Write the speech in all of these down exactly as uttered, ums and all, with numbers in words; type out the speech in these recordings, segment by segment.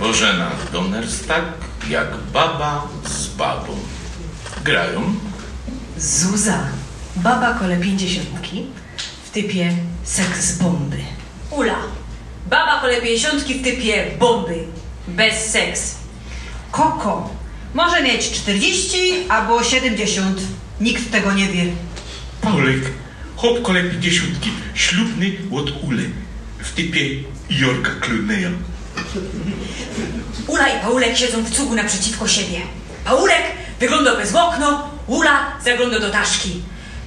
Bożena Donnerstag, jak baba z babą. Grają. Zuza, baba kole pięćdziesiątki, w typie seks bomby. Ula, baba kole pięćdziesiątki, w typie bomby. Bez seks. Koko, może mieć czterdzieści albo siedemdziesiąt. Nikt tego nie wie. Paulek, chop kole pięćdziesiątki, ślubny od Ule, w typie Jorka Clooney'a. Ula i Paulek siedzą w cugu naprzeciwko siebie. Paulek wyglądŏ bez ôkno, Ula zaglądŏ do taszki.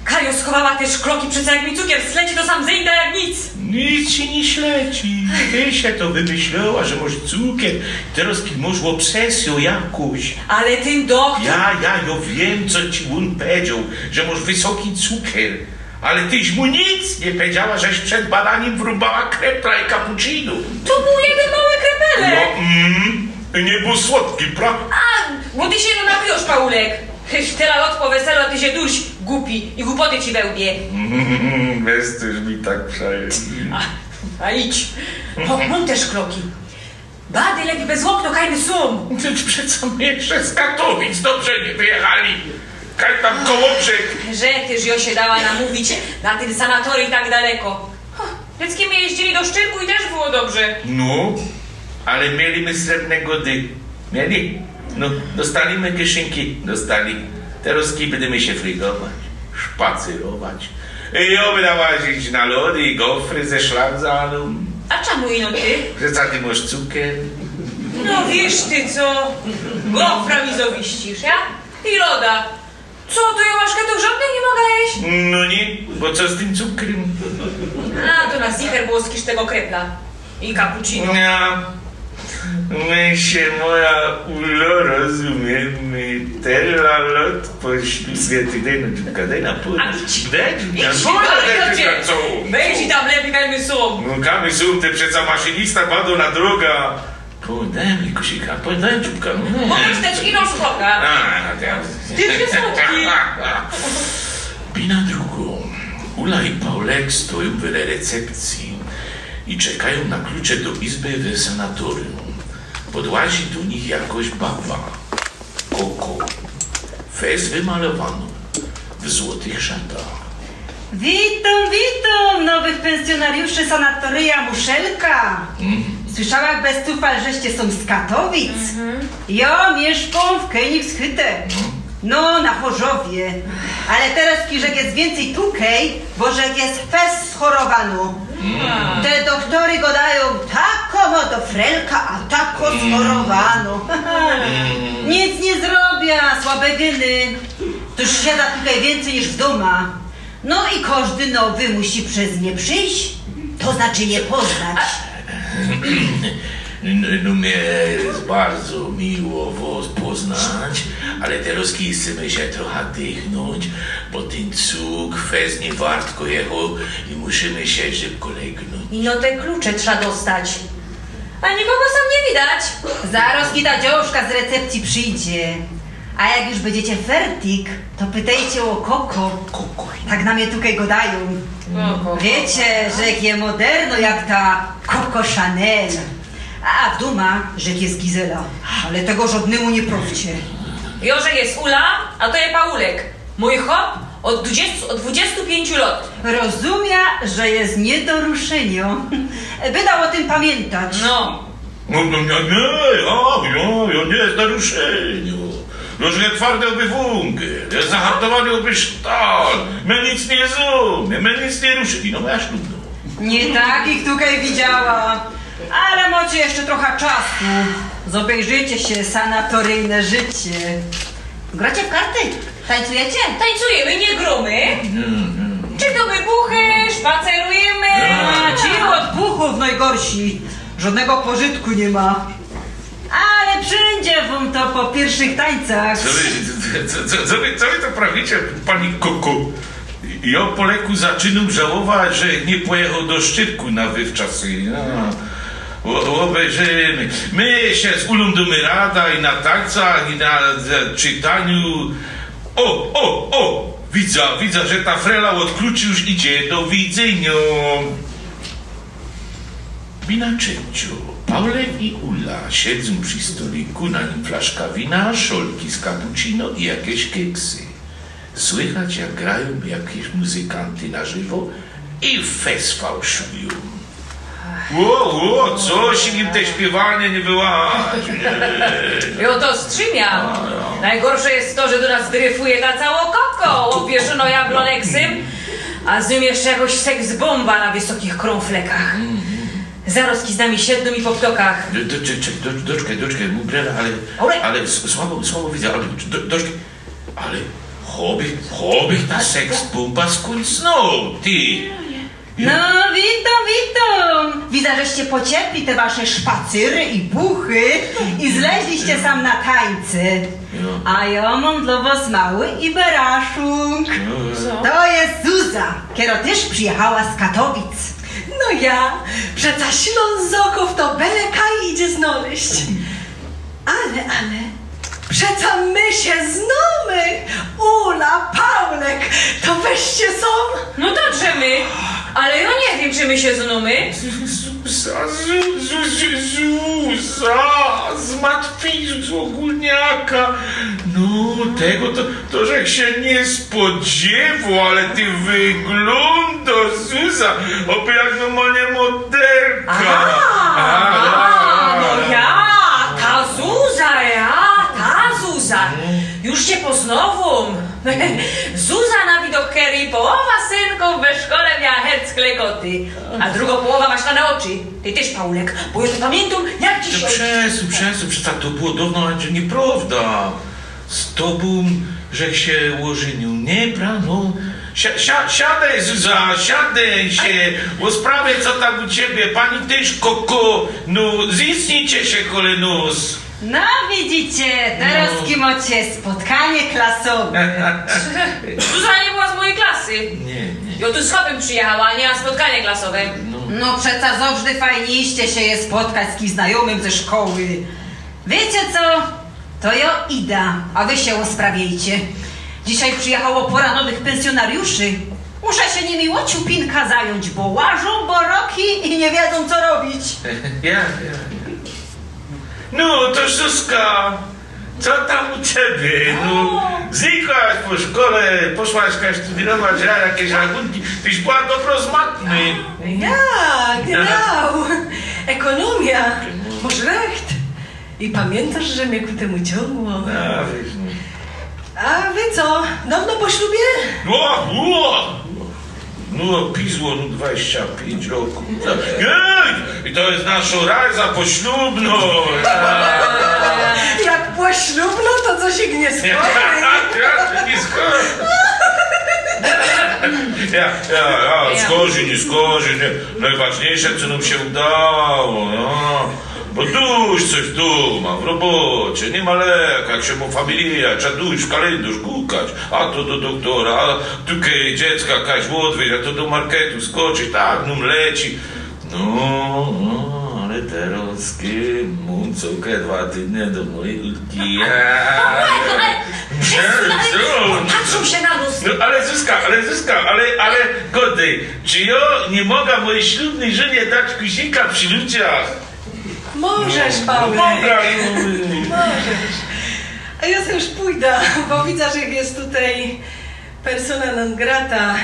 Kajo schowała te szkloki, przeca jak mi cukier sleci, to sam zejda jak nic. Nic ci nie śleci. Ty se to wymyślała, że masz cukier. Terŏz ty masz ôbsesyjõ jakŏś. Ale tyn dochtor... Ja, ja, jŏ wiym, co ci ôn pedziŏł, że masz wysoki cukier. Ale tyś mu nic nie pedziała, żeś przed badanim wrōmbała krepla i cappuccino. To bōł jedyn mały krepelek. No, mm, i niy bōł słodki, pra... A, bo ty sie no napijŏsz, Paulek. Tyś tela lot po weselu, a ty sie duś gupi i głupoty ci we łbie. Bez to już mi tak przejdzie. A, a idź. O, mōm te szkloki. Bady, lepi bez ôkno, kaj my sōm. Ty, przeca my jeszcze z Katowic dobrze nie wyjechali. Kaj tam Kołobrzeg. Że tyż jŏ sie dała namōwić na tyn sanatoryj tak daleko. Ho, wtedy my jeździli do Szczyrku i tyż było dobrze. No, ale mieli my srebrne gody. Mieli? No, dostali my kieszynki? Dostali. Terŏz kij bydymy sie frygować, szpacyrować. I jŏ byda łazić na lody i gofry ze szlagzalōm. A czymu ino ty? Przeca ty masz cukier. No wiysz ty co? Gofra mi zawiścisz, ja? I loda. Co, to jŏ maszketōw żŏdnych niy moga jeść? No niy, bo co z tym cukrym? A, to na zicher bōł z kisz tego krepla. I cappuccino. Ja. My sie, moja Ulo, rozumiymy tela lot po ślubie. Ty dej no dziōbka, dej na pół. A idź. Dej dziōbka, idź, dej dziōbka, co? Weź i tam lepi, kaj my sōm. No kaj my sōm, ty przeca maszynista bado na droga. Podaj mi kusika, podaj dziōbka, no. Bo masz te kino szkoda. A, no to ja... Ty się słodki. Bina drugŏ. Ula i Paulek stojōm wele recepcyje i czekajōm na klucze do izby w sanatoryjum. Podłazi do nich jakŏś baba. Koko. Fest wymalowanŏ. W złotych szatach. Witōm, witōm, nowych pensjōnariuszy sanatoryja Muszelka. Mhm. Słyszała bez tufel, żeście sōm z Katowic. Mhm. Jŏ miyszkōm w Königshütte. Mhm. No, na Chorzowie. Ale terŏz, żech je wiyncyj tukej, bo żech je fest schorowano. Mhm. Te dochtory godajōm, takŏ młodo frelka, a takŏ schorowano. Mhm. Nic niy zrobia, słabe gyny. Tōż siada tukej wiyncyj niż w dōma. No i kożdy nowy musi bez mie przejś, to znaczy mie poznać. No, no, mie je bardzo miło wŏs poznać, ale terŏz chcymy sie trocha dychnōńć, bo tyn cug fest niy wartko jechoł i musimy sie szybko legnōńć. I no te klucze trza dostać. A nikogo sam niy widać. Zarŏz ta dziołszka z recepcyje przidzie. A jak już bydziecie fertig, to pytejcie ô Koko. Koko. Tak na mie tukej godajōm. Koko. Wiycie, żech je moderno jak ta Coco Chanel. A w dōma żech je Gizela. Ale tego żŏdnymu niy prŏwcie. Jŏ żech je Ula, a to je Paulek. Mōj chop ôd dwudziestu, ôd dwudziestu piyńciu lot. Rozumia, że je niy do ruszyniŏ. Byda ô tym pamiyntać. No. No, no, niy, niy, jŏ, jŏ, jŏ niy je do ruszyniŏ. No, że twardy ôby wōngel, je zahartowany ôby sztal. My nic niy rozumiymy, my nic niy ruszymy. No, moja ślubnŏ. Niy tak ich tukej widziała. Ale mocie jeszcze trocha czasu. Zobejrzycie sie sanatoryjne życie. Gracie w karty? Tańcujecie? Tańcujymy, niy grōmy. Niy, niy. Czytōmy buchy, szpacerujymy. Niy. A, ci ôd buchōw nojgorsi. Żŏdnego pożytku niy ma. Ale przidzie wōm to po piyrszych tańcach. Co wy, co, co, co, co wy, co wy to prawicie, pani Koko? Jŏ po leku zaczynōm żałować, że niy pojechoł do Szczyrku na wywczasy. No. Ô-, ôbejrzymy. My sie z Ulōm dōmy rada i na tańcach, i na, e, czytaniu. Ô, ô, ô! Widza, widza, że ta frela ôd kluczy już idzie. Do widzyniŏ. Bina trzecio. Paulek i Ula siedzōm przi stoliku, na nim flaszka wina, szolki z cappuccino i jakeś keksy. Słychać, jak grajōm jakeś muzykanty na żywo i fest fałszujōm. Ło, ło, coś im te śpiywanie niy wyłazi. Jo to strzimia. Nojgorsze je to, że do nas dryfuje ta cało koko, ôwieszōno jabloneksym, a z niōm jeszcze jakoś seks bōmba na wysokich krōnflekach. Zarozki z nami siednōm i po ptokach. Do, do, do, do, doczkej, doczkej, mōj brela, ale, ale s-, słabo, słabo widzã, ale do, doczkej, ale chobych, chobych ta seks bōmba skōńcnōł, ty. No, witōm, witōm. Widzã, żeście pociepli te wasze szpacyry i buchy i zleźliście sam na tańce. Jo. A jo mōm dlŏ was mały iberaszunk. Jo, jo. To je Zuza, kero tyż przijechała z Katowic. No ja, przeca Ślōnzokōw to bele kaj idzie znojś. Ale, ale, przeca my sie znōmy. Ula, Paulek, to wyście sōm. No to czy my? Ale jo niy wiym, czy my sie znōmy. Zuza, Zu-, Zu-, Zu-, Zuza, z Matwizu, z Ôgōlniaka. No, tego to, to żech sie niy spodziywoł, ale ty wyglōndŏsz, Zuza, ôby jak normalnie modelka. Aha, aha, no ja, ta Zuza, ja, ta Zuza. Już cie poznŏwōm. Zuza, na widok kerej połowa synkōw we szkole miała herc klekoty, a drugŏ połowa maślane ôczy. Ty tyż, Paulek, bo jo to pamiyntōm jak dzisiŏj. Przesuń, przesuń, przeca to było downo, a niy prowda. Z tobōm żech sie ôżyniōł, niy, bra-, no. Si-, si-, siadej, Zuza, siadej sie. Ôsprawiej, co tam u ciebie? Pani tyż koko, no, zjisnijcie sie, cholerny nōs. No widzicie, terŏz mŏcie spotkanie klasowe. Zuza niy była z mojij klasy. Niy, niy. Jo tu z chopym przijechała, a niy na spotkanie klasowe. No. No przeca zŏwżdy fajnie iście sie je spotkać z kimś znajōmym ze szkoły. Wiycie co? To jo idã, a wy sie ôsprawiejcie. Dzisiŏj przijechało pŏra nowych pynsjōnariuszy. Muszã sie nimi ôciupinka zajōńć, bo łażōm boroki i niy wiedzōm, co robić. Ja, ja, ja. No, to Zuzka, co tam u ciebie? No, znikłaś po szkole, poszłaś kaś studiować, ja, jakeś rachunki. Tyś była dobro z matmy. Ja, genau. Ekonomia. Masz recht. I pamiyntasz, że mie ku tymu ciōngło. A, widzisz, no. A wy co? Downo po ślubie? No, no, no, pizło, no, dwadzieścia pięć roku. Ej! I to je nasza rajza poślubnŏ. Jak poślubnŏ, to coś ich niy skory. Ja, ja, ja, skorzy, niy skorzy, niy. Nojważniyjsze, co nōm sie udało, no. Bo duś coś dōma, w robocie, niy ma leka, jak sie mŏ familijŏ, trza duś w kalyndŏrz gukać, a to do doktora, a tukej dziecka kaś ôdwiyź, a to do marketu skoczyć, tak nōm leci. No, no, ale terŏz, kej mōm cołke dwa tydnie do mojij Ulki. Patrzōm sie na lustro. No, ale Zuzka, ale Zuzka, ale, ale gŏdej, czy jŏ niy moga mojij ślubnyj żōnie dać kuzika przi ludziach? Możesz, no, Paweł. Moga, no. Możesz. A jŏ se już pōdã, bo widzã, że je tutaj persona non grata.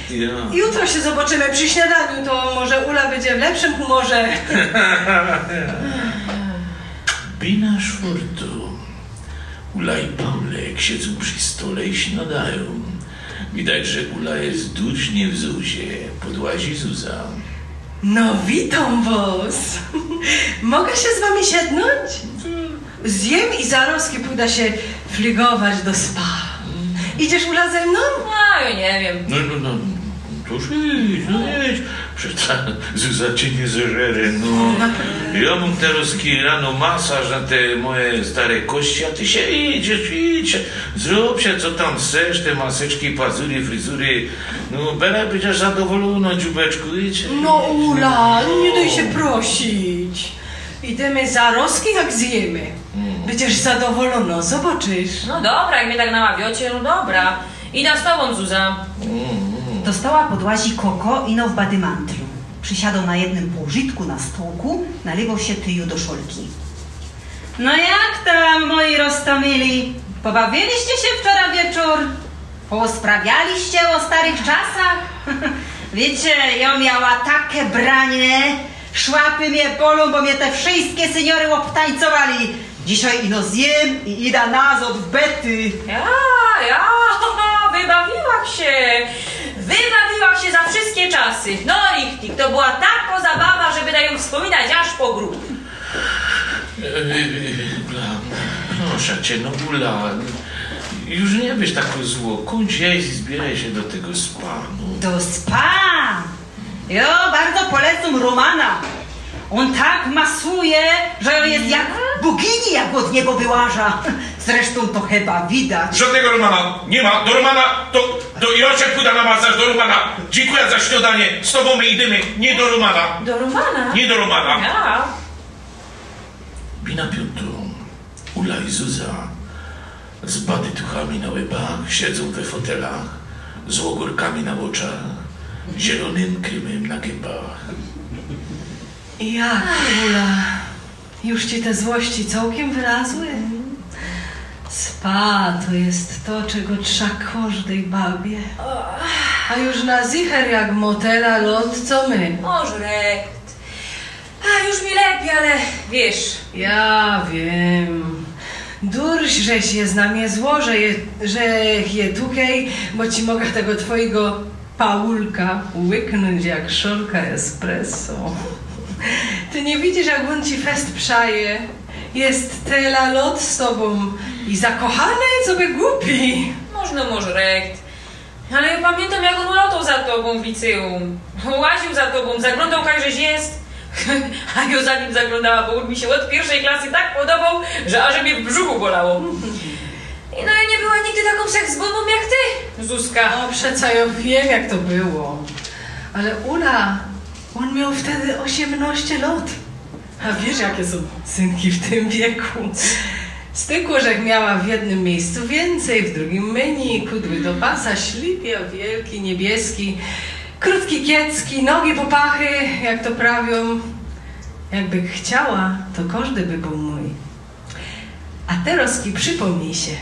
Ja. Jutro sie zobaczymy przi śniadaniu, to może Ula bydzie w lepszym humorze. Bina szwurtu. Ula i Paulek siedzōm przi stole i śniadajōm. Widać, że Ula je dusznie w zuzie. Podłazi Zuza. No, witōm wŏs. Moga sie z wami siednōńć? Zjym i zarŏzki pōdã sie flygować do spa. Idziesz, Ula, ze mnōm? A, jŏ niy wiym. No, no, no, to już idź, no idź. Przeca Zuza cie niy zeżere, no. Jŏ mōm terŏz rano masaż na te moje stare kości, a ty sie idziesz, idź. Zrōb sie, co tam chcesz, te maseczki, pazury, fryzury. No, byle bydziesz zadowolōnŏ, dziubeczku, idź. No, Ula, no niy dej sie prosić. Idymy zarŏzki, jak zjymy. Mm. Bydziesz zadowolōnŏ, zobaczysz. No dobra, jak mie tak namawiŏcie, no dobra. Idã z tobōm, Zuza. Mm, mm. Do stoła podłazi Koko, ino w badymantlu. Przisiado na jednym położytku na stołku, nalywo sie tyju do szolki. No jak tam, moi roztomili? Pobawiliście się wczoraj wieczór? Posprawialiście o starych czasach? Wiecie, ja miała takie branie, szłapy mnie bolą, bo mnie te wszystkie seniory obtańcowali. Dzisiej ino zjem i ida nazod w bety. Ja, ja, wybawiłam się. Wybawiłam się za wszystkie czasy. No, richtig, to była taka zabawa, że byda ją wspominać aż po grób. E, e, Ula, proszę cię, no Ula, już nie bądź tak zło, kądź jeść i zbieraj się do tego spa, no. Do spa? Jo, bardzo polecam Romana. On tak masuje, że on jest jak bogini, jak od niego wyłaża. Zresztą to chyba widać. Żadnego Romana nie ma. Do Romana to, to ja cię pójdę na masaż, do Romana. Dziękuję za śniadanie. Z tobą my idziemy. Nie do Romana. Do Romana? Nie do Romana. Ja. Bina piątą. Ula i Zuza z badytuchami na łebach siedzą we fotelach, z ôgōrkami na ôczach, zielonym krymym na gębach. Jak, Ula? Już ci te złości całkiem wylazły? Spa to jest to, czego trza kożdej babie. A już na zicher jak motela lot, co my. Może recht. A, już mi lepiej, ale wiesz. Ja wiem. Durś, żeś je z nami zło, że je, że je tukej, bo ci mogę tego twojego Paulka łyknąć jak szorka espresso. Ty nie widzisz, jak on ci fest przaje? Jest tela lot z tobą i zakochany, co by głupi. Można, może recht. Ale ja pamiętam, jak on latał za tobą w liceum. Łaził za tobą, zaglądał, jak żeś jest. A ja za nim zaglądała, bo on mi się od pierwszej klasy tak podobał, że aż mnie w brzuchu bolało. I no, ja nie była nigdy taką seksbomą jak ty, Zuzka. No, przeca ja wiem, jak to było. Ale Ula, on miał wtedy osiemnaście lat. A wiesz, jakie są synki w tym wieku? Stykło, żech miała w jednym miejscu więcej, w drugim mniej, kudły do pasa, ślipia wielki, niebieski, krótki kiecki, nogi po pachy, jak to prawią. Jakbych chciała, to kożdy by był mój. A terozki przypomnij sie,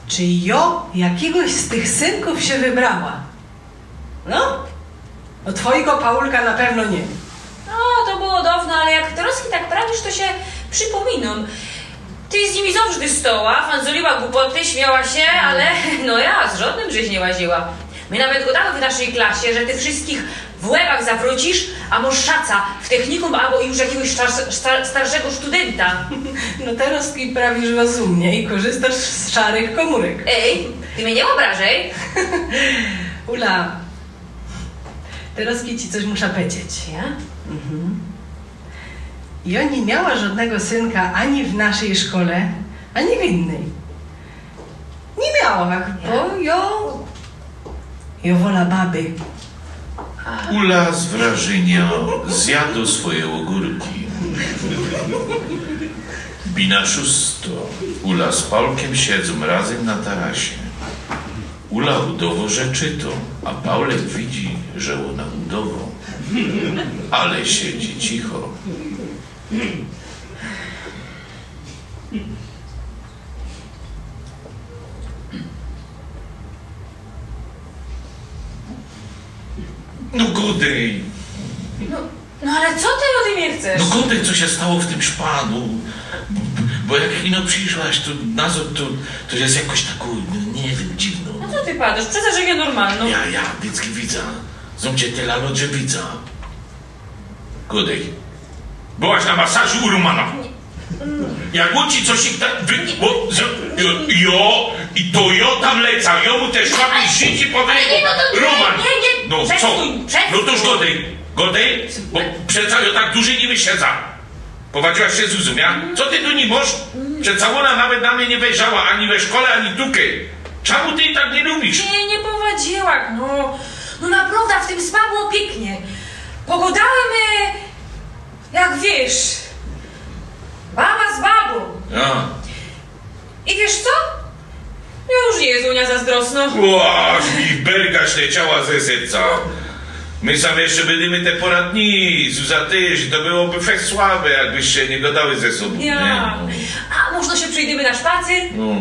czy jo jakigoś z tych synków sie wybrała? No? No twojego Paulka na pewno nie. No, to było dawno, ale jak terozki tak prawisz, to sie przypominam. Ty z nimi zawsze stoła, fanzoliła głupoty, śmiała się, ale no ja z żadnym żeś nie łaziła. My nawet gadały w naszej klasie, że ty wszystkich w łebach zawrócisz, a masz szaca w technikum albo już jakiegoś star star starszego studenta. No terozki prawisz rozumnie i korzystasz z szarych komórek. Ej, ty mnie nie obrażaj. Ula, terozki ci coś muszã powiedzieć. Ja? Mhm. I jo nie miała żadnego synka ani w naszej szkole, ani w innej. Nie miała, bo jo, jo wola baby. Ula z wrażynia zjadła swoje ôgōrki. Bina szóstŏ. Ula z Paulkiem siedzą razem na tarasie. Ula udŏwŏ, że czytŏ, a Paulek widzi, że ôna udŏwŏ. Ale siedzi cicho. No gŏdej. No, no ale co ty ôde mie chcesz? No gŏdej, co sie stało w tym szpa, no. Bo jak ino prziszłaś tu nazŏd, to, to je jakoś tak, no nie wiym, dziwno. No co ty padasz? Przeca żech je normalnŏ. Ja, ja, widzã, widzã. Znōm cie tela lot, że widzã. Gŏdej. Byłaś na masażu u Romana? Jak ôn ci coś tak wy... bo z... jo, jo, i to jo tam leca, jo mu te szpaki z zici powyrywōm. Ale nie, no to nie, Roman! Nie, nie, no co? Przestuń, przestuń. No to już gŏdej, gŏdej, bo przeca jo tak dużyj niy wysiedzã. Powadziłaś sie z Zuzōm, ja? Co ty tu niy mosz? Przeca ôna nawet na mie niy wejrzała, ani we szkole, ani tukej. Czemu ty jej tak niy lubisz? Nie, niy powadziła, no. No naprŏwdã w tym spa było piyknie. Pogŏdałymy, jak wiysz, baba z babōm. Ja. I wiysz co? Już niy je ô niã zazdrosnŏ. Ła, aż mi berga śleciała ze serca. My sam jeszcze bydymy te poradni, Zuza tyż, i to byłoby fest słabe, jakbyście nie gadały ze sobą, Ja. nie? A może sie przejdymy na szpacyr? No.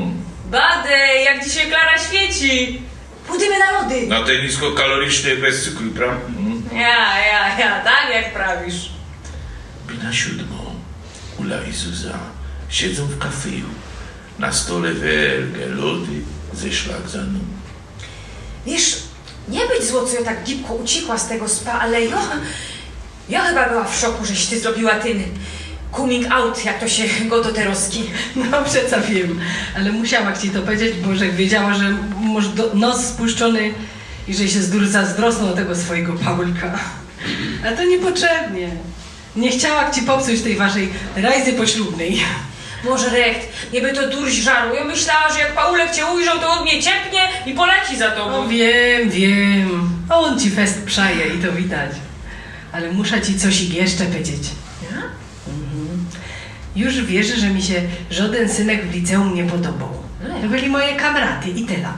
Badej, jak dzisiej Klara świeci. Pōdymy na lody. Na te niskokaloryczne bez cukru, prawda? Mm. Ja, ja, ja, tak jak prawisz. By na siódmą Ula i Zuza siedzōm w kafeju. Na stole wielkie lody ze szlagzaną. Wiysz, niy bydź zło, co jo tak gibko uciekła z tego spa, ale jo, jo chyba była w szoku, żeś ty zrobiła tyn coming out, jak to sie godo terozki. No przeca wiym, ale musiała ci to powiedzieć, bo żech wiedziała, że mŏsz do, nos spuszczōny i że sie zdur zazdrosnōł ô tego swojigo Paulka. A to niypotrzebnie. Niy chciała ci popsuć tyj waszej rajzy poślubnyj. Może recht, mie by to durś żarło. Jo myślała, że jak Paulek cie ujrzoł, to ôn mie ciepnie i poleci za No tobōm. wiym, wiym. A ôn ci fest przaje i to widać. Ale musza ci coś jeszcze powiedzieć. Ja? Już wiysz, że mi sie żodyn synek w liceum niy podoboł. No ja. To byli moje kamraty i tela.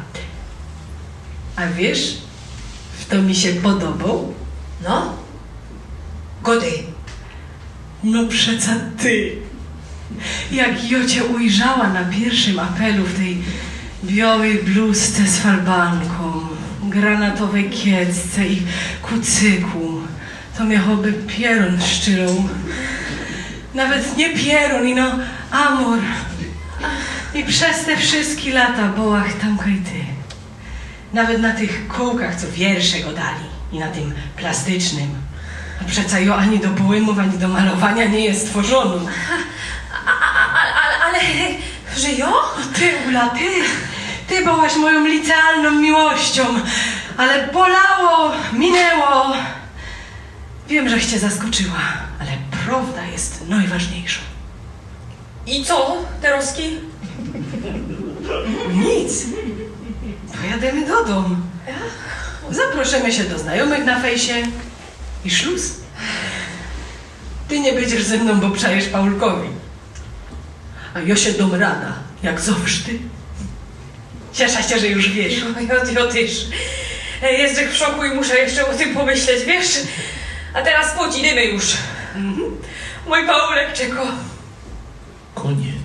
A wiysz, fto mi sie podoboł? No? Godej. No przeca ty. Jak jo cie ujrzała na piyrszym apelu w tyj biołej bluzce z falbankōm, granatowyj kiecce i kucyku, to mie choby pierōn szczyloł. Nawet niy pierōn, ino amor. I bez te wszyjske lata byłach tam kaj ty. Nawet na tych kōłkach, co wiersze godali, i na tym plasticznym. A przeca jo ani do połymōw, ani do malowania niy je stworzōnōm. A, a, a, ale, ale, że jo? Ty, Ula, ty, ty byłaś moją licealną miłością, ale bolało, minęło. Wiem, żech cię zaskoczyła, ale prawda jest najważniejszą. I co, terozki? Nic. Pojadymy do dōm. Zaproszymy się do znajomych na fejsie i szlus. Ty nie będziesz ze mną, bo przajesz Paulkowi. A ja się dam rada, jak zawsze. Cieszę się, że już wiesz. Jo, jo, jo tyż. E, Jeżdżę w szoku i muszę jeszcze o tym pomyśleć, wiesz? A teraz chodź, idziemy już. Mój Paulek czeka. Koniec.